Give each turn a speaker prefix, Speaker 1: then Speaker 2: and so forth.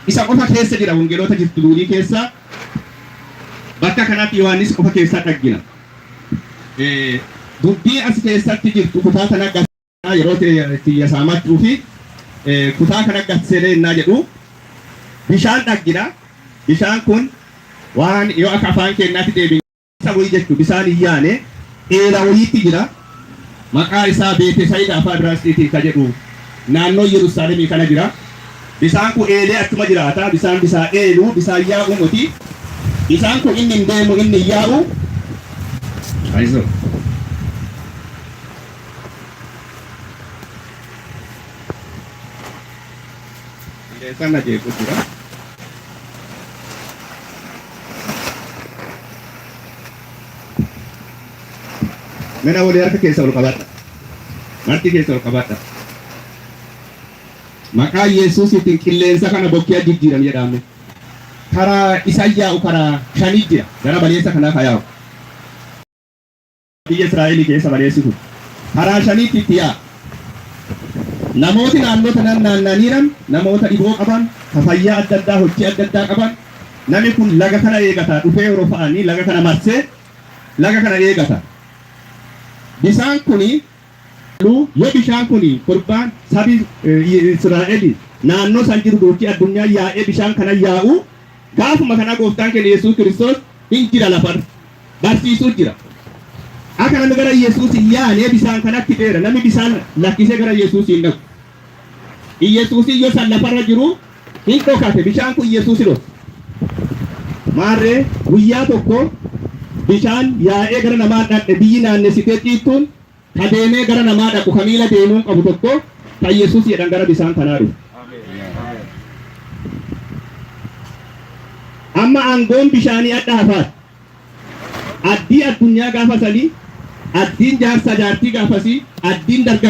Speaker 1: Isa qofa keessa jira wangeelota jirtu duudii keessa. Bakka kanatti Yohaannis qofa keessaa dhaggina. Dubbii as keessatti jirtu kutaa kana yeroo tiyya saamachuu fi kutaa kana gatsee innaa jedhu bishaan dhaggina. Bishaan kun waan yoo akka afaan keenyaatti deebiin isa wayii jechuu bishaan hin yaane eela wayiitti jira. Maqaa isaa Beetesayida afaan Ibraayisxiitiin ka jedhu naannoo Yerusaalemii kana jira. Bishaan kun eelee achuma jiraata. Bishaan bisaa eeluu, bishaan yaa'uu miti. Bishaan kun inni hin deemu, inni hin yaa'u. Ayizoo. Qilleensaan na jeequ jira. Mana walii harka keessa ol qabadha. Marti keessa ol qabadha. Maqaa Yesuusiitiin qilleensa kana bokkee jijjiiram jedhame. Karaa isa yaa'u karaa shanii jira. Gara baleessa kanaa ka yaa'u. Biyya Israa'elii keessa baleessi kun karaa shaniitti itti yaa'a. Namooti naannoo tanaan naannaniiran namoota dhiboo qaban, ka fayyaa adda addaa, hojii adda addaa qaban, nami kun laga kana eegata dhufee yeroo fa'anii laga kana marsee laga kana eegata. Bisaan kuni yoo bishaan kuni korbaan sabi Israa'elii naannoo san jiru duuchii addunyaa yaa'ee bishaan kana yaa'u gaafuma kana gooftaan keenya Yesuus Kiristoos hin jira lafarra. Barsiisuu jira. Akka namni gara Yesuus hin yaane bisaan kanatti dheera. Namni bisaan lakkisee gara Yesuus hin dhaqu. Yesuus yoo san lafarra jiru hin dhokate. Bishaan kun Yesuus dhokse. Maarree guyyaa tokko bishaan yaa'ee gara namaa dhaqe biyyi naannessitee ciittuun ka deemee gara namaa dhaqu ka miila deemuun qabu tokko kan Yesuus jedhan gara bisaan kanaa dhufe. Amma aangoon bishaanii adda hafaati. Addii addunyaa gaafa sanii, addiin jaarsa jaartii gaafasii, addiin dargaggeessa.